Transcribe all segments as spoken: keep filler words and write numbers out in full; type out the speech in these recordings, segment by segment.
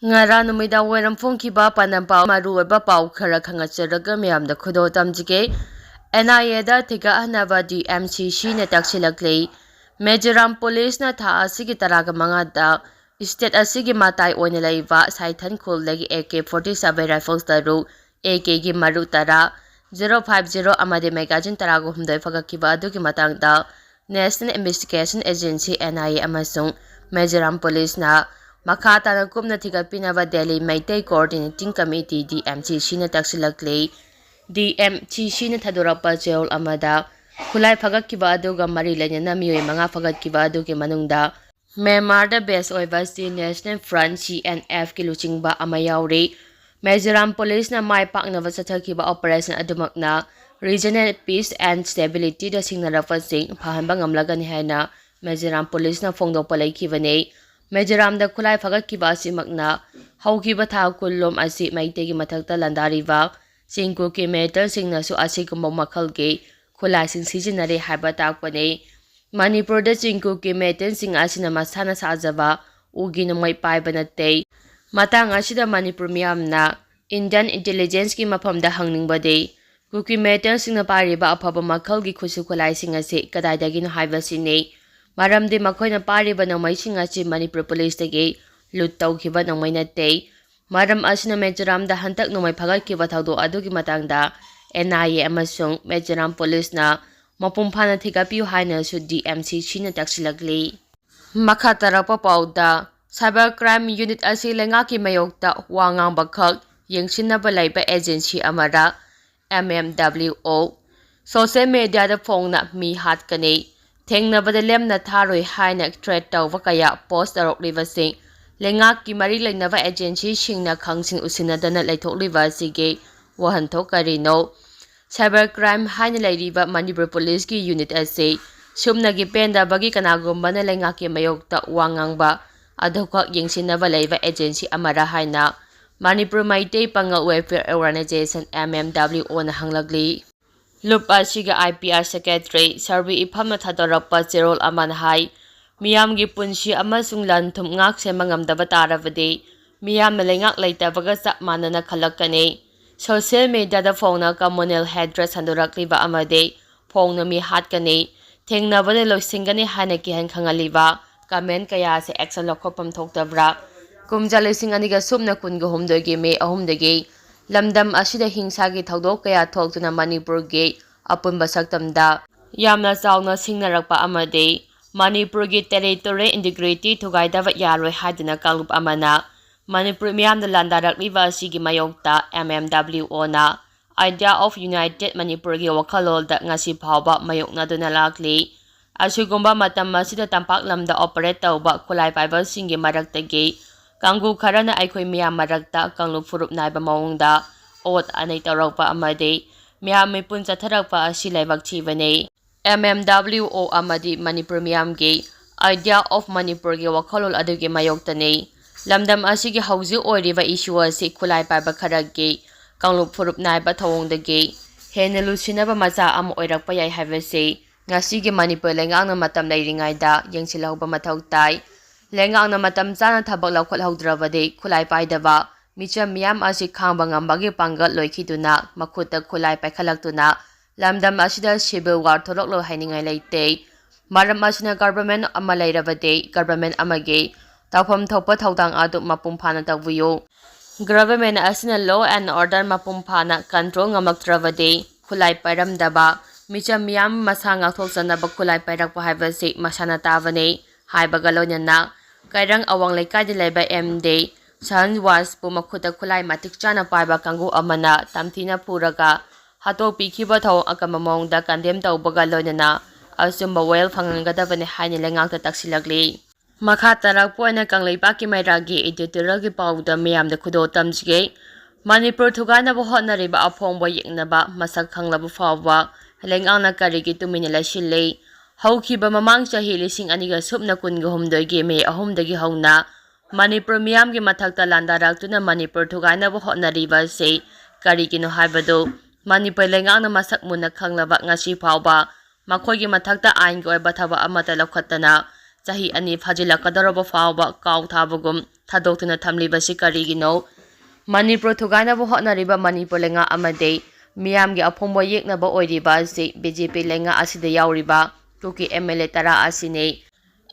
ꯉꯔꯥꯡ ꯅꯨꯃꯤꯗꯥꯡ ꯋꯥꯏꯔꯝ ꯐꯣꯡꯈꯤꯕ ꯄꯥꯟꯗꯝ ꯄꯥꯎ, ꯃꯔꯨꯑꯣꯏꯕ ꯄꯥꯎ ꯈꯔ ꯈꯪꯍꯟꯖꯔꯒ ꯃꯌꯥꯝꯗ ꯈꯨꯗꯣꯜ ꯇꯝꯖꯒꯦ꯫ And I aid ꯊꯤꯒꯠꯍꯟꯅꯕ D M C ꯁꯤꯅ ꯇꯛꯁꯤꯜꯂꯛꯂꯤ꯫ ꯃꯤꯖꯣꯔꯥꯝ ꯄꯨꯂꯤꯁꯅ ꯊꯥ ꯑꯁꯤꯒꯤ ꯇꯔꯥꯒ ꯃꯉꯥꯗ ꯁ꯭ꯇꯦꯠ ꯑꯁꯤꯒꯤ ꯃꯇꯥꯏ ꯑꯣꯏꯅ ꯂꯩꯕ ꯁꯥꯏꯊꯟ ꯈꯨꯜꯗꯒꯤ A K forty seven rifles ꯇꯔꯨꯛ, ꯑꯦ ꯀꯦꯒꯤ ꯃꯔꯨ ꯇꯔꯥ, ꯖꯤꯔꯣ ꯐꯥꯏꯚ ꯖꯤꯔꯣ ꯑꯃꯗꯤ ꯃꯦꯒꯥꯖꯤꯟ ꯇꯔꯥꯒ ꯍꯨꯝꯗꯣꯏ ꯐꯒꯠꯈꯤꯕ ꯑꯗꯨꯒꯤ ꯃꯇꯥꯡꯗ national investigation agency, N I A, ꯑꯃꯁꯨꯡ ꯃꯤꯖꯣꯔꯥꯝ ꯄꯨꯂꯤꯁꯅ ꯃꯈꯥ ꯇꯥꯅ ꯀꯨꯞꯅ ꯊꯤꯒꯠꯄꯤꯅꯕ Delhi Meitei coordinating committee, D M C ꯁꯤꯅ ꯇꯛꯁꯤꯜꯂꯛꯂꯤ꯫ ꯗꯤ ꯑꯦꯝ ꯁꯤ ꯁꯤꯅ ꯊꯥꯗꯣꯔꯛꯄ ꯆꯦꯔꯣꯜ ꯑꯃꯗ ꯈꯨꯠꯂꯥꯏ ꯐꯒꯠꯈꯤꯕ ꯑꯗꯨꯒ ꯃꯔꯤ ꯂꯩꯅꯅ ꯃꯤꯑꯣꯏ ꯃꯉꯥ ꯐꯒꯠꯈꯤꯕ ꯑꯗꯨꯒꯤ ꯃꯅꯨꯡꯗ ꯃ꯭ꯌꯥꯟꯃꯥꯔꯗ ꯕꯦꯁ ꯑꯣꯏꯕ ꯁꯤ ꯅꯦꯁꯅꯦꯜ ꯐ꯭ꯔꯟꯠ, ꯁꯤ ꯑꯦꯟ ꯑꯦꯐꯀꯤ ꯂꯨꯆꯤꯡꯕ ꯑꯃ ꯌꯥꯎꯔꯤ꯫ ꯃꯤꯖꯣꯔꯥꯝ ꯄꯨꯂꯤꯁꯅ ꯃꯥꯏ ꯄꯥꯛꯅꯕ ꯆꯠꯊꯈꯤꯕ ꯑꯣꯄꯔꯦꯁꯟ ꯑꯗꯨꯃꯛꯅ ꯔꯤꯖꯅꯦꯜ ꯄꯤꯁ ꯑꯦꯟ ꯁ꯭ꯇꯦꯕꯤꯂꯤꯇꯤꯗ ꯁꯤꯡꯅꯔꯛꯄꯁꯤꯡ ꯐꯍꯟꯕ ꯉꯝꯂꯒꯅꯤ ꯍꯥꯏꯅ ꯃꯤꯖꯣꯔꯥꯝ ꯄꯨꯂꯤꯁꯅ ꯐꯣꯡꯗꯣꯛꯄ ꯂꯩꯈꯤꯕꯅꯤ꯫ ꯃꯤꯖꯣꯔꯥꯝꯗ ꯈꯨꯠꯂꯥꯏ ꯐꯒꯠꯈꯤꯕ ꯑꯁꯤꯃꯛꯅ ꯍꯧꯈꯤꯕ ꯊꯥ ꯀꯨꯟꯂꯣꯝ ꯑꯁꯤ ꯃꯩꯇꯩꯒꯤ ꯃꯊꯛꯇ ꯂꯥꯟꯗꯥꯔꯤꯕ ꯆꯤꯡꯀꯨꯀꯤ ꯃꯤꯂꯤꯇꯦꯟꯠꯁꯤꯡꯅꯁꯨ ꯑꯁꯤꯒꯨꯝꯕ ꯃꯈꯜꯒꯤ ꯈꯨꯠꯂꯥꯏꯁꯤꯡ ꯁꯤꯖꯤꯟꯅꯔꯤ ꯍꯥꯏꯕ ꯇꯥꯛꯄꯅꯤ꯫ ꯃꯅꯤꯄꯨꯔꯗ ꯆꯤꯡꯀꯨꯀꯤ ꯃꯤꯂꯤꯇꯦꯟꯠꯁꯤꯡ ꯑꯁꯤꯅ ꯃꯁꯥꯅ ꯁꯥꯖꯕ ꯎꯒꯤ ꯅꯣꯡꯃꯩ ꯄꯥꯏꯕ ꯅꯠꯇꯦ꯫ ꯃꯇꯥꯡ ꯑꯁꯤꯗ ꯃꯅꯤꯄꯨꯔ ꯃꯤꯌꯥꯝꯅ ꯏꯟꯗꯤꯌꯟ ꯏꯟꯇꯦꯂꯤꯖꯦꯟꯁꯀꯤ ꯃꯐꯝꯗ ꯍꯪꯅꯤꯡꯕꯗꯤ, ꯀꯨꯀꯤ ꯃꯤꯂꯤꯇꯦꯟꯠꯁꯤꯡꯅ ꯄꯥꯏꯔꯤꯕ ꯑꯐꯕ ꯃꯈꯜꯒꯤ ꯈꯨꯠꯁꯨ ꯈꯨꯠꯂꯥꯏꯁꯤꯡ ꯑꯁꯤ ꯀꯗꯥꯏꯗꯒꯤꯅꯣ ꯍꯥꯏꯕꯁꯤꯅꯤ꯫ ꯃꯔꯝꯗꯤ ꯃꯈꯣꯏꯅ ꯄꯥꯏꯔꯤꯕ ꯅꯣꯡꯃꯩꯁꯤꯡ ꯑꯁꯤ ꯃꯅꯤꯄꯨꯔ ꯄꯨꯂꯤꯁꯇꯒꯤ ꯂꯨꯠ ꯇꯧꯈꯤꯕ ꯅꯣꯡꯃꯩ ꯅꯠꯇꯦ꯫ ꯃꯔꯝ ꯑꯁꯤꯅ ꯃꯤꯖꯣꯔꯥꯝꯗ ꯍꯟꯗꯛ ꯅꯣꯡꯃꯩ ꯐꯒꯠꯈꯤꯕ ꯊꯧꯗꯣꯛ ꯑꯗꯨꯒꯤ ꯃꯇꯥꯡꯗ ꯑꯦꯟ ꯑꯥꯏ ꯑꯦ ꯑꯃꯁꯨꯡ ꯃꯤꯖꯣꯔꯥꯝ ꯄꯨꯂꯤꯁꯅ ꯃꯄꯨꯡ ꯐꯥꯅ ꯊꯤꯒꯠꯄꯤꯌꯨ ꯍꯥꯏꯅꯁꯨ ꯗꯤ ꯑꯦꯝ ꯁꯤ ꯁꯤꯅ ꯇꯛꯁꯤꯜꯂꯛꯂꯤ꯫ ꯃꯈꯥ ꯇꯥꯔꯛꯄ ꯄꯥꯎꯗ, ꯁꯥꯏꯕꯔ ꯀ꯭ꯔꯥꯏꯝ ꯌꯨꯅꯤꯠ ꯑꯁꯤ ꯂꯩꯉꯥꯛꯀꯤ ꯃꯥꯌꯣꯛꯇ ꯋꯥ ꯉꯥꯡꯕꯈꯛ ꯌꯦꯡꯁꯤꯟꯅꯕ ꯂꯩꯕ ꯑꯦꯖꯦꯟꯁꯤ ꯑꯃꯔ, ꯑꯦꯝ ꯑꯦꯝ ꯗꯕ꯭ꯂꯤꯎ ꯑꯣ, ꯁꯣꯁꯤꯌꯦꯜ ꯃꯦꯗꯤꯌꯥꯗ ꯐꯣꯡꯅ ꯃꯤ ꯍꯥꯠꯀꯅꯤ, ꯊꯦꯡꯅꯕꯗ ꯂꯦꯝꯅ ꯊꯥꯔꯣꯏ ꯍꯥꯏꯅ ꯊ꯭ꯔꯦꯠ ꯇꯧꯕ ꯀꯌꯥ ꯄꯣꯁ ꯇꯧꯔꯛꯂꯤꯕꯁꯤꯡ ꯂꯩꯉꯥꯛꯀꯤ ꯃꯔꯤ ꯂꯩꯅꯕ ꯑꯦꯖꯦꯟꯁꯤꯁꯤꯡꯅ ꯈꯪꯁꯤꯡ ꯎꯁꯤꯟꯅꯗꯅ ꯂꯩꯊꯣꯛꯂꯤꯕ ꯑꯁꯤꯒꯤ ꯋꯥꯍꯟꯊꯣꯛ ꯀꯔꯤꯅꯣ? ꯁꯥꯏꯕꯔ ꯀ꯭ꯔꯥꯏꯝ ꯍꯥꯏꯅ ꯂꯩꯔꯤꯕ ꯃꯅꯤꯄꯨꯔ ꯄꯨꯂꯤꯁꯀꯤ ꯌꯨꯅꯤꯠ ꯑꯁꯤ ꯁꯨꯞꯅꯒꯤ ꯄꯦꯟꯗꯕꯒꯤ ꯀꯅꯥꯒꯨꯝꯕꯅ ꯂꯩꯉꯥꯛꯀꯤ ꯃꯥꯌꯣꯛꯇ ꯋꯥ ꯉꯥꯡꯕ ꯑꯗꯨꯈꯛ ꯌꯦꯡꯁꯤꯟꯅꯕ ꯂꯩꯕ ꯑꯦꯖꯦꯟꯁꯤ ꯑꯃꯔ ꯍꯥꯏꯅ Manipur Meitei Pangal welfare organisation, M M W ꯑꯣꯅ ꯍꯪꯂꯛꯂꯤ꯫ ꯂꯨꯞ ꯑꯁꯤꯒꯤ ꯑꯥꯏ ꯄꯤ ꯑꯥꯔ ꯁꯦꯀ꯭ꯔꯦꯇꯔꯤ ꯁꯔꯕꯤ ꯏꯐꯝꯅ ꯊꯥꯗꯣꯔꯛꯄ ꯆꯦꯔꯣꯜ ꯑꯃꯅ ꯍꯥꯏ, ꯃꯤꯌꯥꯝꯒꯤ ꯄꯨꯟꯁꯤ ꯑꯃꯁꯨꯡ ꯂꯟ ꯊꯨꯝ ꯉꯥꯛ ꯁꯦꯟꯕ ꯉꯝꯗꯕ ꯇꯥꯔꯕꯗꯤ ꯃꯤꯌꯥꯝꯅ ꯂꯩꯉꯥꯛ ꯂꯩꯇꯕꯒ ꯆꯞ ꯃꯥꯟꯅꯅ ꯈꯜꯂꯛꯀꯅꯤ꯫ ꯁꯣꯁꯤꯌꯦꯜ ꯃꯤꯗꯤꯌꯥꯗ ꯐꯣꯡꯅ ꯀꯝꯃꯨꯅꯦꯜ ꯍꯦꯗ꯭ꯔꯦꯁ ꯍꯟꯗꯣꯔꯛꯂꯤꯕ ꯑꯃꯗꯤ ꯐꯣꯡꯅ ꯃꯤ ꯍꯥꯠꯀꯅꯤ, ꯊꯦꯡꯅꯕꯗ ꯂꯣꯏꯁꯤꯟꯒꯅꯤ ꯍꯥꯏꯅ ꯀꯤꯍꯟ ꯈꯪꯍꯜꯂꯤꯕ ꯀꯃꯦꯟ ꯀꯌꯥ ꯑꯁꯤ ꯑꯦꯛꯁꯟ ꯂꯧꯈꯠꯐꯝ ꯊꯣꯛꯇꯕ꯭ꯔꯥ? ꯀꯨꯝꯖꯥ ꯂꯤꯁꯤꯡ ꯑꯅꯤꯒ ꯁꯨꯞꯅ ꯀꯨꯟꯒ ꯍꯨꯝꯗꯣꯏꯒꯤ ꯃꯦ ꯑꯍꯨꯝꯗꯒꯤ ꯂꯝꯗꯝ ꯑꯁꯤꯗ ꯍꯤꯡꯁꯥꯒꯤ ꯊꯧꯗꯣꯛ ꯀꯌꯥ ꯊꯣꯛꯇꯨꯅ ꯃꯅꯤꯄꯨꯔꯒꯤ ꯑꯄꯨꯟꯕ ꯁꯛꯇꯝꯗ ꯌꯥꯝꯅ ꯆꯥꯎꯅ ꯁꯤꯡꯅꯔꯛꯄ ꯑꯃꯗꯤ ꯃꯅꯤꯄꯨꯔꯒꯤ ꯇꯦꯔꯤꯇꯣꯔꯤꯌꯦꯜ ꯏꯟꯇꯤꯒ꯭ꯔꯤꯇꯤ ꯊꯨꯒꯥꯏꯗꯕ ꯌꯥꯔꯣꯏ ꯍꯥꯏꯗꯨꯅ ꯀꯥꯡꯂꯨꯞ ꯑꯃꯅ ꯃꯅꯤꯄꯨꯔ ꯃꯤꯌꯥꯝꯗ ꯂꯥꯟꯗꯥꯔꯛꯂꯤꯕ ꯑꯁꯤꯒꯤ ꯃꯥꯌꯣꯛꯇ M M W O Idea of United ꯃꯅꯤꯄꯨꯔꯒꯤ ꯋꯥꯈꯜꯂꯣꯟꯗ ꯉꯁꯤ ꯐꯥꯎꯕ ꯃꯥꯌꯣꯛꯅꯗꯨꯅ ꯂꯥꯛꯂꯤ꯫ ꯑꯁꯤꯒꯨꯝꯕ ꯃꯇꯝ ꯑꯁꯤꯗ ꯇꯝꯄꯥꯛ ꯂꯝꯗ ꯑꯣꯄꯔꯦꯠ ꯇꯧꯕ ꯈꯨꯠꯂꯥꯏ ꯄꯥꯏꯕꯁꯤꯡꯒꯤ ꯃꯔꯛꯇꯒꯤ ꯀꯥꯡꯕꯨ ꯈꯔꯅ ꯑꯩꯈꯣꯏ ꯃꯤꯌꯥꯝ ꯃꯔꯛꯇ ꯀꯥꯡꯂꯨꯞ ꯐꯨꯔꯨꯞ ꯅꯥꯏꯕ ꯃꯑꯣꯡꯗ ꯑꯣꯠ ꯑꯅꯩ ꯇꯧꯔꯛꯄ ꯑꯃꯗꯤ ꯃꯤꯌꯥꯝ ꯃꯤꯄꯨꯟ ꯆꯠꯊꯔꯛꯄ ꯑꯁꯤ ꯂꯥꯏꯕꯛ ꯊꯤꯕꯅꯤ꯫ ꯑꯦꯝ ꯑꯦꯝ ꯗꯕ꯭ꯂꯤꯎ ꯑꯣ ꯑꯃꯗꯤ ꯃꯅꯤꯄꯨꯔ ꯃꯤꯌꯥꯝꯒꯤ Idea of ꯃꯅꯤꯄꯨꯔꯒꯤ ꯋꯥꯈꯜꯂꯣꯟ ꯑꯗꯨꯒꯤ ꯃꯥꯌꯣꯛꯇꯅꯤ꯫ ꯂꯝꯗꯝ ꯑꯁꯤꯒꯤ ꯍꯧꯖꯤꯛ ꯑꯣꯏꯔꯤꯕ ꯏꯁꯨ ꯑꯁꯤ ꯈꯨꯠꯂꯥꯏ ꯄꯥꯏꯕ ꯈꯔꯒꯤ ꯀꯥꯡꯂꯨꯞ ꯐꯨꯔꯨꯞ ꯅꯥꯏꯕ ꯊꯧꯑꯣꯡꯗꯒꯤ ꯍꯦꯟꯅ ꯂꯨꯁꯤꯟꯅꯕ ꯃꯆꯥꯛ ꯑꯃ ꯑꯣꯏꯔꯛꯄ ꯌꯥꯏ ꯍꯥꯏꯕꯁꯤ ꯉꯁꯤꯒꯤ ꯃꯅꯤꯄꯨꯔ ꯂꯩꯉꯥꯛꯅ ꯃꯇꯝ ꯂꯩꯔꯤꯉꯩꯗ ꯌꯦꯡꯁꯤꯜꯍꯧꯕ ꯃꯊꯧ ꯇꯥꯏ꯫ ꯂꯩꯉꯥꯛꯅ ꯃꯇꯝ ꯆꯥꯅ ꯊꯕꯛ ꯂꯧꯈꯠꯍꯧꯗ꯭ꯔꯕꯗꯤ ꯈꯨꯠꯂꯥꯏ ꯄꯥꯏꯗꯕ ꯃꯤꯆꯝ ꯃꯤꯌꯥꯝ ꯑꯁꯤ ꯈꯥꯡꯕ ꯉꯝꯕꯒꯤ ꯄꯥꯡꯒꯜ ꯂꯣꯏꯈꯤꯗꯨꯅ ꯃꯈꯨꯠꯇ ꯈꯨꯠꯂꯥꯏ ꯄꯥꯏꯈꯠꯂꯛꯇꯨꯅ ꯂꯝꯗꯝ ꯑꯁꯤꯗ ꯁꯤꯚꯤꯜ ꯋꯥꯔ ꯊꯣꯛꯂꯛꯂꯣꯏ ꯍꯥꯏꯅꯤꯡꯉꯥꯏ ꯂꯩꯇꯦ꯫ ꯃꯔꯝ ꯑꯁꯤꯅ ꯒꯚꯔꯟꯃꯦꯟ ꯑꯃ ꯂꯩꯔꯕꯗꯤ ꯒꯚꯔꯟꯃꯦꯟ ꯑꯃꯒꯤ ꯇꯧꯐꯝ ꯊꯣꯛꯄ ꯊꯧꯗꯥꯡ ꯑꯗꯨ ꯃꯄꯨꯡ ꯐꯥꯅ ꯇꯧꯕꯤꯌꯨ꯫ ꯒꯚꯔꯟꯃꯦꯟ ꯑꯁꯤꯅ law and order ꯃꯄꯨꯡ ꯐꯥꯅ ꯀꯟꯇ꯭ꯔꯣꯜ ꯉꯝꯂꯛꯇ꯭ꯔꯕꯗꯤ ꯈꯨꯠꯂꯥꯏ ꯄꯥꯏꯔꯝꯗꯕ ꯃꯤꯆꯝ ꯃꯤꯌꯥꯝ ꯃꯁꯥ ꯉꯥꯛꯊꯣꯛꯆꯅꯕ ꯈꯨꯠꯂꯥꯏ ꯄꯥꯏꯔꯛꯄ ꯍꯥꯏꯕꯁꯤ ꯃꯁꯥꯅ ꯇꯥꯕꯅꯤ ꯍꯥꯏꯕꯒ ꯂꯣꯏꯅꯅ ꯀꯩꯔꯪ ꯑꯋꯥꯡ ꯂꯩꯀꯥꯏꯗ ꯂꯩꯕ ꯑꯦꯝ ꯗꯤ ꯁꯍꯟꯋꯥꯖꯄꯨ ꯃꯈꯨꯠꯇ ꯈꯨꯠꯂꯥꯏ ꯃꯇꯤꯛ ꯆꯥꯅ ꯄꯥꯏꯕ ꯀꯥꯡꯕꯨ ꯑꯃꯅ ꯇꯝꯊꯤꯅ ꯐꯨꯔꯒ ꯍꯥꯠꯇꯣꯛꯄꯤꯈꯤꯕ ꯊꯧꯑꯣꯡ ꯑꯀꯟꯕ ꯃꯑꯣꯡꯗ ꯀꯟꯗꯦꯝ ꯇꯧꯕꯒ ꯂꯣꯏꯅꯅ ꯑꯆꯨꯝꯕ ꯋꯥꯌꯦꯜ ꯐꯪꯍꯟꯒꯗꯕꯅꯤ ꯍꯥꯏꯅ ꯂꯩꯉꯥꯛꯇ ꯇꯛꯁꯤꯜꯂꯛꯂꯤ꯫ ꯃꯈꯥ ꯇꯥꯔꯛꯄ ꯑꯣꯏꯅ ꯀꯪꯂꯩꯄꯥꯛꯀꯤ ꯃꯩꯔꯥꯒꯤ ꯏꯗꯤꯇꯣꯔꯤꯌꯦꯜꯒꯤ ꯄꯥꯎꯗ ꯃꯤꯌꯥꯝꯗ ꯈꯨꯗꯣꯜ ꯇꯝꯖꯒꯦ꯫ ꯃꯅꯤꯄꯨꯔ ꯊꯨꯒꯥꯏꯅꯕ ꯍꯣꯠꯅꯔꯤꯕ ꯑꯐꯣꯡꯕ ꯌꯦꯛꯅꯕ ꯃꯁꯛ ꯈꯪꯂꯕ ꯐꯥꯎꯕ ꯂꯩꯉꯥꯛꯅ ꯀꯔꯤꯒꯤ ꯇꯨꯃꯤꯟꯅ ꯂꯩꯁꯤꯜꯂꯤ? ꯍꯧꯈꯤꯕ ꯃꯃꯥꯡ ꯆꯍꯤ ꯂꯤꯁꯤꯡ ꯑꯅꯤꯒ ꯁꯨꯞꯅ ꯀꯨꯟꯒ ꯍꯨꯝꯗꯣꯏꯒꯤ ꯃꯦ ꯑꯍꯨꯝꯗꯒꯤ ꯍꯧꯅ ꯃꯅꯤꯄꯨꯔ ꯃꯤꯌꯥꯝꯒꯤ ꯃꯊꯛꯇ ꯂꯥꯟꯗꯥꯔꯛꯇꯨꯅ ꯃꯅꯤꯄꯨꯔ ꯊꯨꯒꯥꯏꯅꯕ ꯍꯣꯠꯅꯔꯤꯕ ꯑꯁꯤ ꯀꯔꯤꯒꯤꯅꯣ ꯍꯥꯏꯕꯗꯨ ꯃꯅꯤꯄꯨꯔ ꯂꯩꯉꯥꯛꯅ ꯃꯁꯛ ꯃꯨꯟꯅ ꯈꯪꯂꯕ ꯉꯁꯤ ꯐꯥꯎꯕ ꯃꯈꯣꯏꯒꯤ ꯃꯊꯛꯇ ꯑꯥꯏꯟꯒꯤ ꯑꯣꯏꯕ ꯊꯕꯛ ꯑꯃꯠꯇ ꯂꯧꯈꯠꯇꯅ ꯆꯍꯤ ꯑꯅꯤ ꯐꯥꯖꯤꯜꯂꯛꯀꯗꯧꯔꯕ ꯐꯥꯎꯕ ꯀꯥꯎ ꯊꯥꯕꯒꯨꯝ ꯊꯥꯗꯣꯛꯇꯨꯅ ꯊꯝꯂꯤꯕꯁꯤ ꯀꯔꯤꯒꯤꯅꯣ? ꯃꯅꯤꯄꯨꯔ ꯊꯨꯒꯥꯏꯅꯕ ꯍꯣꯠꯅꯔꯤꯕ ꯃꯅꯤꯄꯨꯔ ꯂꯩꯉꯥꯛ ꯑꯃꯗꯤ ꯃꯤꯌꯥꯝꯒꯤ ꯑꯐꯣꯡꯕ ꯌꯦꯛꯅꯕ ꯑꯣꯏꯔꯤꯕ ꯑꯁꯤ ꯕꯤ ꯖꯦ ꯄꯤ ꯂꯩꯉꯥꯛ ꯑꯁꯤꯗ ꯌꯥꯎꯔꯤꯕ ꯀꯨꯀꯤ ꯑꯦꯝ ꯑꯦꯜ ꯑꯦ ꯇꯔꯥ ꯑꯁꯤꯅꯤ꯫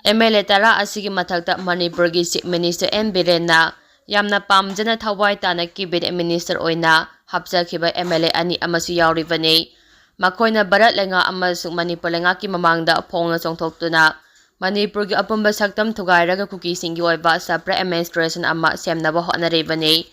ꯑꯦꯝ ꯑꯦꯜ ꯑꯦ ꯇꯔꯥ ꯑꯁꯤꯒꯤ ꯃꯊꯛꯇ ꯃꯅꯤꯄꯨꯔꯒꯤ ꯆꯤꯐ ꯃꯤꯅꯤꯁꯇꯔ ꯑꯦꯟ ꯕꯤꯔꯦꯟꯅ ꯌꯥꯝꯅ ꯄꯥꯝꯖꯅ ꯊꯋꯥꯏ ꯇꯥꯅ ꯀꯦꯕꯤꯅꯦꯠ ꯃꯤꯅꯤꯁꯇꯔ ꯑꯣꯏꯅ ꯍꯥꯞꯆꯈꯤꯕ ꯑꯦꯝ ꯑꯦꯜ ꯑꯦ ꯑꯅꯤ ꯑꯃꯁꯨ ꯌꯥꯎꯔꯤꯕꯅꯤ꯫ ꯃꯈꯣꯏꯅ ꯚꯥꯔꯠ ꯂꯩꯉꯥꯛ ꯑꯃꯁꯨꯡ ꯃꯅꯤꯄꯨꯔ ꯂꯩꯉꯥꯛꯀꯤ ꯃꯃꯥꯡꯗ ꯐꯣꯡꯅ ꯆꯣꯡꯊꯣꯛꯇꯨꯅ ꯃꯅꯤꯄꯨꯔꯒꯤ ꯑꯄꯨꯟꯕ ꯁꯛꯇꯝ ꯊꯨꯒꯥꯏꯔꯒ ꯀꯨꯀꯤꯁꯤꯡꯒꯤ ꯑꯣꯏꯕ separate administration ꯑꯃ ꯁꯦꯝꯅꯕ ꯍꯣꯠꯅꯔꯤꯕꯅꯤ꯫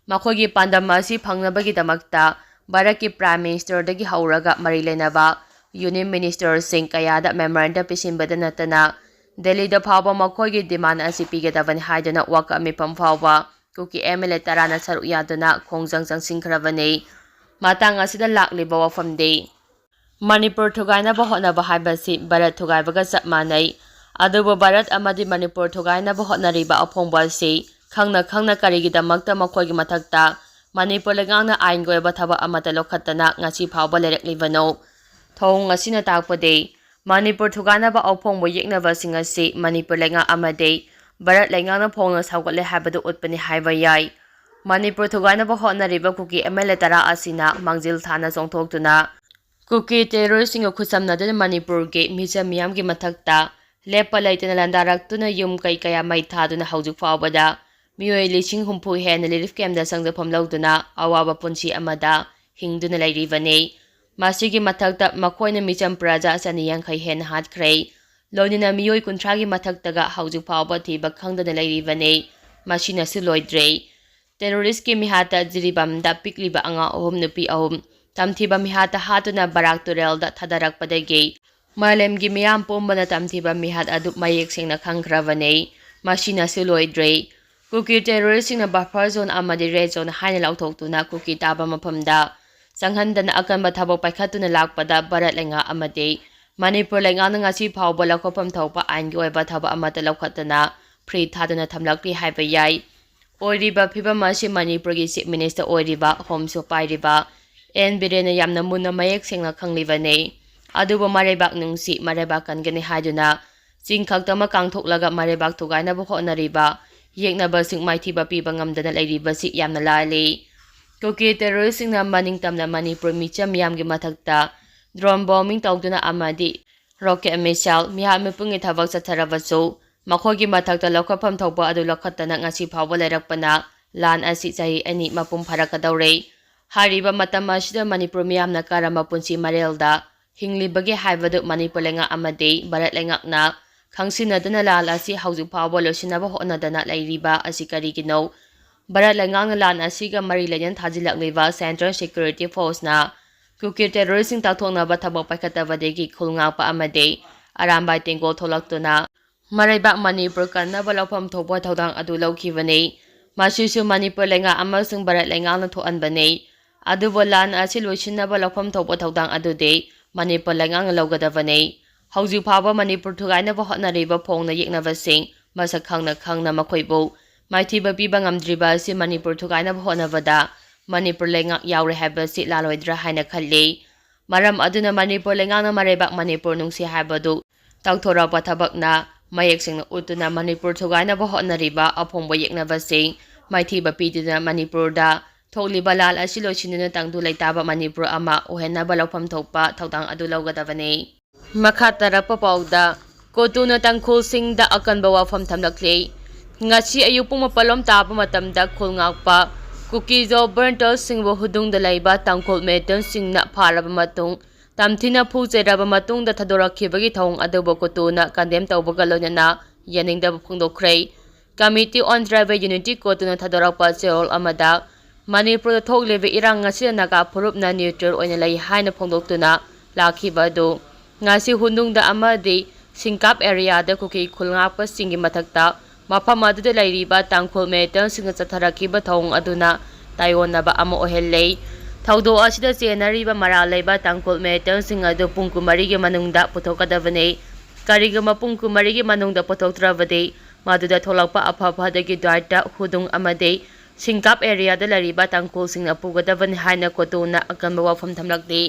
ꯃꯈꯣꯏꯒꯤ ꯄꯥꯟꯗꯝ ꯑꯁꯤ ꯐꯪꯅꯕꯒꯤꯗꯃꯛꯇ ꯚꯥꯔꯠꯀꯤ ꯄ꯭ꯔꯥꯏꯝ ꯃꯤꯅꯤꯁꯇꯔꯗꯒꯤ ꯍꯧꯔꯒ ꯃꯔꯤ ꯂꯩꯅꯕ ꯌꯨꯅꯤꯌꯟ ꯃꯤꯅꯤꯁꯇꯔꯁꯤꯡ ꯀꯌꯥꯗ ꯃꯦꯃꯣꯔꯦꯟꯗꯝ ꯄꯤꯁꯤꯟꯕꯗ ꯅꯠꯇꯅ ꯗꯦꯜꯂꯤꯗ ꯐꯥꯎꯕ ꯃꯈꯣꯏꯒꯤ ꯗꯤꯃꯥꯟ ꯑꯁꯤ ꯄꯤꯒꯗꯕꯅꯤ ꯍꯥꯏꯗꯨꯅ ꯋꯥꯀꯠ ꯃꯤꯐꯝ ꯐꯥꯎꯕ ꯀꯨꯀꯤ ꯑꯦꯝ ꯑꯦꯜ ꯑꯦ ꯇꯔꯥꯅ ꯁꯔꯨꯛ ꯌꯥꯗꯨꯅ ꯈꯣꯡꯖꯪ ꯆꯪꯁꯤꯟꯈ꯭ꯔꯕꯅꯤ꯫ ꯃꯇꯥꯡ ꯑꯁꯤꯗ ꯂꯥꯛꯂꯤꯕ ꯋꯥꯐꯝꯗꯤ, ꯃꯅꯤꯄꯨꯔ ꯊꯨꯒꯥꯏꯅꯕ ꯍꯣꯠꯅꯕ ꯍꯥꯏꯕꯁꯤ ꯚꯥꯔꯠ ꯊꯨꯒꯥꯏꯕꯒ ꯆꯞ ꯃꯥꯟꯅꯩ꯫ ꯑꯗꯨꯕꯨ ꯚꯥꯔꯠ ꯑꯃꯗꯤ ꯃꯅꯤꯄꯨꯔ ꯊꯨꯒꯥꯏꯅꯕ ꯍꯣꯠꯅꯔꯤꯕ ꯑꯐꯣꯡꯕ ꯑꯁꯤ ꯈꯪꯅ ꯈꯪꯅ ꯀꯔꯤꯒꯤꯗꯃꯛꯇ ꯃꯈꯣꯏꯒꯤ ꯃꯊꯛꯇ ꯃꯅꯤꯄꯨꯔ ꯂꯩꯉꯥꯛꯅ ꯑꯥꯏꯟꯒꯤ ꯑꯣꯏꯕ ꯊꯕꯛ ꯑꯃꯠꯇ ꯂꯧꯈꯠꯇꯅ ꯉꯁꯤ ꯐꯥꯎꯕ ꯂꯩꯔꯛꯂꯤꯕꯅꯣ? ꯊꯧꯑꯣꯡ ꯑꯁꯤꯅ ꯇꯥꯛꯄꯗꯤ ꯃꯅꯤꯄꯨꯔ ꯊꯨꯒꯥꯏꯅꯕ ꯑꯐꯣꯡꯕ ꯌꯦꯛꯅꯕꯁꯤꯡ ꯑꯁꯤ ꯃꯅꯤꯄꯨꯔ ꯂꯩꯉꯥꯛ ꯑꯃꯗꯤ ꯚꯥꯔꯠ ꯂꯩꯉꯥꯛꯅ ꯐꯣꯡꯅ ꯁꯧꯒꯠꯂꯦ ꯍꯥꯏꯕꯗꯨ ꯎꯠꯄꯅꯤ ꯍꯥꯏꯕ ꯌꯥꯏ꯫ ꯃꯅꯤꯄꯨꯔ ꯊꯨꯒꯥꯏꯅꯕ ꯍꯣꯠꯅꯔꯤꯕ ꯀꯨꯀꯤ ꯑꯦꯝ ꯑꯦꯜ ꯑꯦ ꯇꯔꯥ ꯑꯁꯤꯅ ꯃꯥꯡꯖꯤꯜ ꯊꯥꯅ ꯆꯣꯡꯊꯣꯛꯇꯨꯅ ꯀꯨꯀꯤ ꯇꯦꯔꯣꯔꯤꯁꯁꯤꯡꯒ ꯈꯨꯠꯁꯝꯅꯗꯨꯅ ꯃꯅꯤꯄꯨꯔꯒꯤ ꯃꯤꯆꯝ ꯃꯤꯌꯥꯝꯒꯤ ꯃꯊꯛꯇ ꯂꯦꯞꯄ ꯂꯩꯇꯅ ꯂꯥꯟꯗꯥꯔꯛꯇꯨꯅ ꯌꯨꯝ ꯀꯩ ꯀꯌꯥ ꯃꯩ ꯊꯥꯗꯨꯅ ꯍꯧꯖꯤꯛ ꯐꯥꯎꯕꯗ ꯃꯤꯑꯣꯏ ꯂꯤꯁꯤꯡ ꯍꯨꯝꯐꯨ ꯍꯦꯟꯅ ꯔꯤꯂꯤꯐ ꯀꯦꯝꯗ ꯆꯪꯖꯐꯝ ꯂꯧꯗꯨꯅ ꯑꯋꯥꯕ ꯄꯨꯟꯁꯤ ꯑꯃꯗ ꯍꯤꯡꯗꯨꯅ ꯂꯩꯔꯤꯕꯅꯤ꯫ ꯃꯁꯤꯒꯤ ꯃꯊꯛꯇ ꯃꯈꯣꯏꯅ ꯃꯤꯆꯝ ꯄ꯭ꯔꯖꯥ ꯆꯅꯤ ꯌꯥꯡꯈꯩ ꯍꯦꯟꯅ ꯍꯥꯠꯈ꯭ꯔꯦ꯫ ꯂꯣꯏꯅꯅ ꯃꯤꯑꯣꯏ ꯀꯨꯟꯊ꯭ꯔꯥꯒꯤ ꯃꯊꯛꯇꯒ ꯍꯧꯖꯤꯛ ꯐꯥꯎꯕ ꯊꯤꯕ ꯈꯪꯗꯅ ꯂꯩꯔꯤꯕꯅꯤ꯫ ꯃꯁꯤꯅꯁꯨ ꯂꯣꯏꯗ꯭ꯔꯦ꯫ ꯇꯦꯔꯣꯔꯤꯁꯀꯤ ꯃꯤꯍꯥꯠꯇ ꯖꯤꯔꯤꯕꯥꯝꯗ ꯄꯤꯛꯂꯤꯕ ꯑꯉꯥꯡ ꯑꯍꯨꯝ, ꯅꯨꯄꯤ ꯑꯍꯨꯝ, ꯇꯝꯊꯤꯕ ꯃꯤꯍꯥꯠꯇ ꯍꯥꯠꯇꯨꯅ ꯕꯔꯥꯛ ꯇꯨꯔꯦꯜꯗ ꯊꯥꯗꯔꯛꯄꯗꯒꯤ ꯃꯥꯂꯦꯝꯒꯤ ꯃꯤꯌꯥꯝ ꯄꯨꯝꯕꯅ ꯇꯝꯊꯤꯕ ꯃꯤꯍꯥꯠ ꯑꯗꯨ ꯃꯌꯦꯛ ꯁꯦꯡꯅ ꯈꯪꯈ꯭ꯔꯕꯅꯤ꯫ ꯃꯁꯤꯅꯁꯨ ꯂꯣꯏꯗ꯭ꯔꯤ꯫ ꯀꯨꯀꯤ ꯇꯦꯔꯣꯔꯤꯁꯁꯤꯡꯅ buffer zone ꯑꯃꯗꯤ red zone ꯍꯥꯏꯅ ꯂꯥꯎꯊꯣꯛꯇꯨꯅ ꯀꯨꯀꯤ ꯇꯥꯕ ꯃꯐꯝꯗ ꯆꯪꯍꯟꯗꯅ ꯑꯀꯟꯕ ꯊꯕꯛ ꯄꯥꯏꯈꯠꯇꯨꯅ ꯂꯥꯛꯄꯗ ꯚꯥꯔꯠ ꯂꯩꯉꯥꯛ ꯑꯃꯗꯤ ꯃꯅꯤꯄꯨꯔ ꯂꯩꯉꯥꯛꯅ ꯉꯁꯤ ꯐꯥꯎꯕ ꯂꯧꯈꯠꯐꯝ ꯊꯣꯛꯄ ꯑꯥꯏꯟꯒꯤ ꯑꯣꯏꯕ ꯊꯕꯛ ꯑꯃꯠꯇ ꯂꯧꯈꯠꯇꯅ free ꯊꯥꯗꯨꯅ ꯊꯝꯂꯛꯂꯤ ꯍꯥꯏꯕ ꯌꯥꯏ꯫ ꯑꯣꯏꯔꯤꯕ ꯐꯤꯕꯝ ꯑꯁꯤ ꯃꯅꯤꯄꯨꯔꯒꯤ ꯆꯤꯐ ꯃꯤꯅꯤꯁꯇꯔ ꯑꯣꯏꯔꯤꯕ, ꯍꯣꯝꯁꯨ ꯄꯥꯏꯔꯤꯕ ꯑꯦꯟ ꯕꯤꯔꯦꯟꯅ ꯌꯥꯝꯅ ꯃꯨꯟꯅ ꯃꯌꯦꯛ ꯁꯦꯡꯅ ꯈꯪꯂꯤꯕꯅꯤ꯫ ꯑꯗꯨꯕꯨ ꯃꯔꯩꯕꯥꯛ ꯅꯨꯡꯁꯤ, ꯃꯔꯩꯕꯥꯛ ꯀꯟꯒꯅꯤ ꯍꯥꯏꯗꯨꯅ ꯆꯤꯡ ꯈꯛꯇꯃꯛ ꯀꯥꯡꯊꯣꯛꯂꯒ ꯃꯔꯩꯕꯥꯛ ꯊꯨꯒꯥꯏꯅꯕ ꯍꯣꯠꯅꯔꯤꯕ ꯌꯦꯛꯅꯕꯁꯤꯡ ꯃꯥꯏꯊꯤꯕ ꯄꯤꯕ ꯉꯝꯗꯅ ꯂꯩꯔꯤꯕꯁꯤ ꯌꯥꯝꯅ ꯂꯥꯜꯂꯤ꯫ ꯀꯨꯀꯤ ꯇꯦꯔꯣꯔꯤꯁꯁꯤꯡꯅ ꯃꯅꯤꯡ ꯇꯝꯅ ꯃꯅꯤꯄꯨꯔ ꯃꯤꯆꯝ ꯃꯤꯌꯥꯝꯒꯤ ꯃꯊꯛꯇ ꯗ꯭ꯔꯣꯟ ꯕꯣꯝꯕꯤꯡ ꯇꯧꯗꯨꯅ ꯑꯃꯗꯤ ꯔꯣꯀꯦꯠ ꯃꯤꯁꯥꯏꯜ ꯃꯤꯍꯥꯠ ꯃꯤꯄꯨꯟꯒꯤ ꯊꯕꯛ ꯆꯠꯊꯔꯕꯁꯨ, ꯃꯈꯣꯏꯒꯤ ꯃꯊꯛꯇ ꯂꯧꯈꯠꯐꯝ ꯊꯣꯛꯄ ꯑꯗꯨ ꯂꯧꯈꯠꯇꯅ ꯉꯁꯤ ꯐꯥꯎꯕ ꯂꯩꯔꯛꯄꯅ ꯂꯥꯟ ꯑꯁꯤ ꯆꯍꯤ ꯑꯅꯤ ꯃꯄꯨꯡ ꯐꯥꯔꯛꯀꯗꯧꯔꯦ꯫ ꯍꯥꯏꯔꯤꯕ ꯃꯇꯝ ꯑꯁꯤꯗ ꯃꯅꯤꯄꯨꯔ ꯃꯤꯌꯥꯝꯅ ꯀꯔꯝꯕ ꯄꯨꯟꯁꯤ ꯃꯔꯦꯜꯗ ꯍꯤꯡꯂꯤꯕꯒꯦ ꯍꯥꯏꯕꯗꯨ ꯃꯅꯤꯄꯨꯔ ꯂꯩꯉꯥꯛ ꯑꯃꯗꯤ ꯚꯥꯔꯠ ꯂꯩꯉꯥꯛꯅ ꯈꯪꯁꯤꯟꯅꯗꯨꯅ ꯂꯥꯟ ꯑꯁꯤ ꯍꯧꯖꯤꯛ ꯐꯥꯎꯕ ꯂꯣꯏꯁꯤꯟꯅꯕ ꯍꯣꯠꯅꯗꯅ ꯂꯩꯔꯤꯕ ꯑꯁꯤ ꯀꯔꯤꯒꯤꯅꯣ? ꯚꯥꯔꯠ ꯂꯩꯉꯥꯛꯅ ꯂꯥꯟ ꯑꯁꯤꯒ ꯃꯔꯤ ꯂꯩꯅꯅ ꯊꯥꯖꯤꯜꯂꯛꯂꯤꯕ Central Security Forceꯅ ꯀꯨꯀꯤ ꯇꯦꯔꯣꯔꯤꯁꯁꯤꯡ ꯇꯥꯛꯊꯣꯛꯅꯕ ꯊꯕꯛ ꯄꯥꯏꯈꯠꯇꯕꯗꯒꯤ ꯈꯨꯜ ꯉꯥꯛꯄ ꯑꯃꯗꯤ ꯑꯔꯥꯝꯕꯥꯏ ꯇꯦꯡꯒꯣꯜ ꯊꯣꯛꯂꯛꯇꯨꯅ ꯃꯔꯩꯕꯥꯛ ꯃꯅꯤꯄꯨꯔ ꯀꯟꯅꯕ ꯂꯧꯐꯝ ꯊꯣꯛꯄ ꯊꯧꯗꯥꯡ ꯑꯗꯨ ꯂꯧꯈꯤꯕꯅꯤ꯫ ꯃꯁꯤꯁꯨ ꯃꯅꯤꯄꯨꯔ ꯂꯩꯉꯥꯛ ꯑꯃꯁꯨꯡ ꯚꯥꯔꯠ ꯂꯩꯉꯥꯛꯅ ꯊꯣꯛꯍꯟꯕꯅꯤ꯫ ꯑꯗꯨꯕꯨ ꯂꯥꯟ ꯑꯁꯤ ꯂꯣꯏꯁꯤꯟꯅꯕ ꯂꯧꯐꯝ ꯊꯣꯛꯄ ꯊꯧꯗꯥꯡ ꯑꯗꯨꯗꯤ ꯃꯅꯤꯄꯨꯔ ꯂꯩꯉꯥꯛꯅ ꯂꯧꯒꯗꯕꯅꯤ꯫ ꯍꯧꯖꯤꯛ ꯐꯥꯎꯕ ꯃꯅꯤꯄꯨꯔ ꯊꯨꯒꯥꯏꯅꯕ ꯍꯣꯠꯅꯔꯤꯕ ꯐꯣꯡꯅ ꯌꯦꯛꯅꯕꯁꯤꯡ ꯃꯁꯛ ꯈꯪꯅ ꯈꯪꯅ ꯃꯈꯣꯏꯕꯨ ꯃꯥꯏꯊꯤꯕ ꯄꯤꯕ ꯉꯝꯗ꯭ꯔꯤꯕ ꯑꯁꯤ ꯃꯅꯤꯄꯨꯔ ꯊꯨꯒꯥꯏꯅꯕ ꯍꯣꯠꯅꯕꯗ ꯃꯅꯤꯄꯨꯔ ꯂꯩꯉꯥꯛ ꯌꯥꯎꯔꯦ ꯍꯥꯏꯕꯁꯤ ꯂꯥꯜꯂꯣꯏꯗ꯭ꯔꯥ ꯍꯥꯏꯅ ꯈꯜꯂꯤ꯫ ꯃꯔꯝ ꯑꯗꯨꯅ ꯃꯅꯤꯄꯨꯔ ꯂꯩꯉꯥꯛꯅ ꯃꯔꯩꯕꯥꯛ ꯃꯅꯤꯄꯨꯔ ꯅꯨꯡꯁꯤ ꯍꯥꯏꯕꯗꯨ ꯇꯧꯊꯣꯔꯛꯄ ꯊꯕꯛꯅ ꯃꯌꯦꯛ ꯁꯦꯡꯅ ꯎꯠꯇꯨꯅ ꯃꯅꯤꯄꯨꯔ ꯊꯨꯒꯥꯏꯅꯕ ꯍꯣꯠꯅꯔꯤꯕ ꯑꯐꯣꯡꯕ ꯌꯦꯛꯅꯕꯁꯤꯡ ꯃꯥꯏꯊꯤꯕ ꯄꯤꯗꯨꯅ ꯃꯅꯤꯄꯨꯔꯗ ꯊꯣꯛꯂꯤꯕ ꯂꯥꯟ ꯑꯁꯤ ꯂꯣꯏꯁꯤꯟꯗꯨꯅ ꯇꯪꯗꯨ ꯂꯩꯇꯥꯕ ꯃꯅꯤꯄꯨꯔ ꯑꯃ ꯑꯣꯏꯍꯟꯅꯕ ꯂꯧꯐꯝ ꯊꯣꯛꯄ ꯊꯧꯗꯥꯡ ꯑꯗꯨ ꯂꯧꯒꯗꯕꯅꯤ꯫ ꯃꯈꯥ ꯇꯥꯔꯛꯄ ꯄꯥꯎꯗ, ꯀꯣꯇꯨꯅ ꯇꯥꯡꯈꯨꯜꯁꯤꯡꯗ ꯑꯀꯟꯕ ꯋꯥꯐꯝ ꯊꯝꯂꯛꯂꯤ꯫ ꯉꯁꯤ ꯑꯌꯨꯛ ꯄꯨꯡ ꯃꯥꯄꯜ ꯂꯣꯝ ꯇꯥꯕ ꯃꯇꯝꯗ ꯈꯨꯜ ꯉꯥꯛꯄ ꯀꯨꯀꯤꯖꯣ ꯕꯔꯟꯇꯔꯁꯤꯡꯕꯨ ꯍꯨꯗꯨꯡꯗ ꯂꯩꯕ ꯇꯥꯡꯈꯨꯜ ꯃꯤꯂꯤꯇꯦꯟꯁꯤꯡꯅ ꯐꯥꯔꯕ ꯃꯇꯨꯡ ꯇꯝꯊꯤꯅ ꯐꯨ ꯆꯩꯔꯕ ꯃꯇꯨꯡꯗ ꯊꯥꯗꯣꯔꯛꯈꯤꯕꯒꯤ ꯊꯧꯑꯣꯡ ꯑꯗꯨꯕꯨ ꯀꯣꯇꯨꯅ ꯀꯟꯗꯦꯝ ꯇꯧꯕꯒ ꯂꯣꯏꯅꯅ ꯌꯥꯅꯤꯡꯗꯕ ꯐꯣꯡꯗꯣꯛꯈ꯭ꯔꯦ꯫ Committee on Tribal Unity ꯀꯣꯇꯨꯅ ꯊꯥꯗꯣꯔꯛꯄ ꯆꯦꯔꯣꯜ ꯑꯃꯗ, ꯃꯅꯤꯄꯨꯔꯗ ꯊꯣꯛꯂꯤꯕ ꯏꯔꯥꯡ ꯑꯁꯤꯗ ꯅꯥꯒꯥ ꯐꯨꯔꯨꯞꯅ neutral ꯑꯣꯏꯅ ꯂꯩ ꯍꯥꯏꯅ ꯐꯣꯡꯗꯣꯛꯇꯨꯅ ꯂꯥꯛꯈꯤꯕ ꯑꯗꯨ ꯉꯁꯤ ꯍꯨꯟꯗꯨꯡꯗ ꯑꯃꯗꯤ ꯁꯤꯡꯀꯥꯞ areaꯗ ꯀꯨꯀꯤ ꯈꯨꯜ ꯉꯥꯛꯄꯁꯤꯡꯒꯤ ꯃꯊꯛꯇ ꯃꯐꯝ ꯑꯗꯨꯗ ꯂꯩꯔꯤꯕ ꯇꯥꯡꯈꯨꯜ ꯃꯤꯂꯤꯇꯦꯟꯁꯤꯡꯅ ꯆꯠꯊꯔꯛꯈꯤꯕ ꯊꯧꯑꯣꯡ ꯑꯗꯨꯅ ꯇꯥꯏꯑꯣꯟꯅꯕ ꯑꯃ ꯑꯣꯏꯍꯜꯂꯦ꯫ ꯊꯧꯗꯣꯛ ꯑꯁꯤꯗ ꯆꯦꯟꯅꯔꯤꯕ ꯃꯔꯥꯜ ꯂꯩꯕ ꯇꯥꯡꯈꯨꯜ ꯃꯤꯂꯤꯇꯦꯟꯁꯤꯡ ꯑꯗꯨ ꯄꯨꯡ ꯀꯨꯟꯃꯔꯤꯒꯤ ꯃꯅꯨꯡꯗ ꯄꯨꯊꯣꯛꯀꯗꯕꯅꯤ꯫ ꯀꯔꯤꯒꯨꯝꯕ ꯄꯨꯡ ꯀꯨꯟꯃꯔꯤꯒꯤ ꯃꯅꯨꯡꯗ ꯄꯨꯊꯣꯛꯇ꯭ꯔꯕꯗꯤ ꯃꯗꯨꯗ ꯊꯣꯛꯂꯛꯄ ꯑꯐ ꯐꯗꯒꯤ ꯗ꯭ꯋꯥꯏꯠꯇ ꯍꯨꯗꯨꯡ ꯑꯃꯗꯤ ꯁꯤꯡꯀꯥꯞ areaꯗ ꯂꯩꯔꯤꯕ ꯇꯥꯡꯈꯨꯜꯁꯤꯡꯅ ꯄꯨꯒꯗꯕꯅꯤ ꯍꯥꯏꯅ ꯀꯣꯇꯨꯅ ꯑꯀꯟꯕ ꯋꯥꯐꯝ ꯊꯝꯂꯛꯂꯤ꯫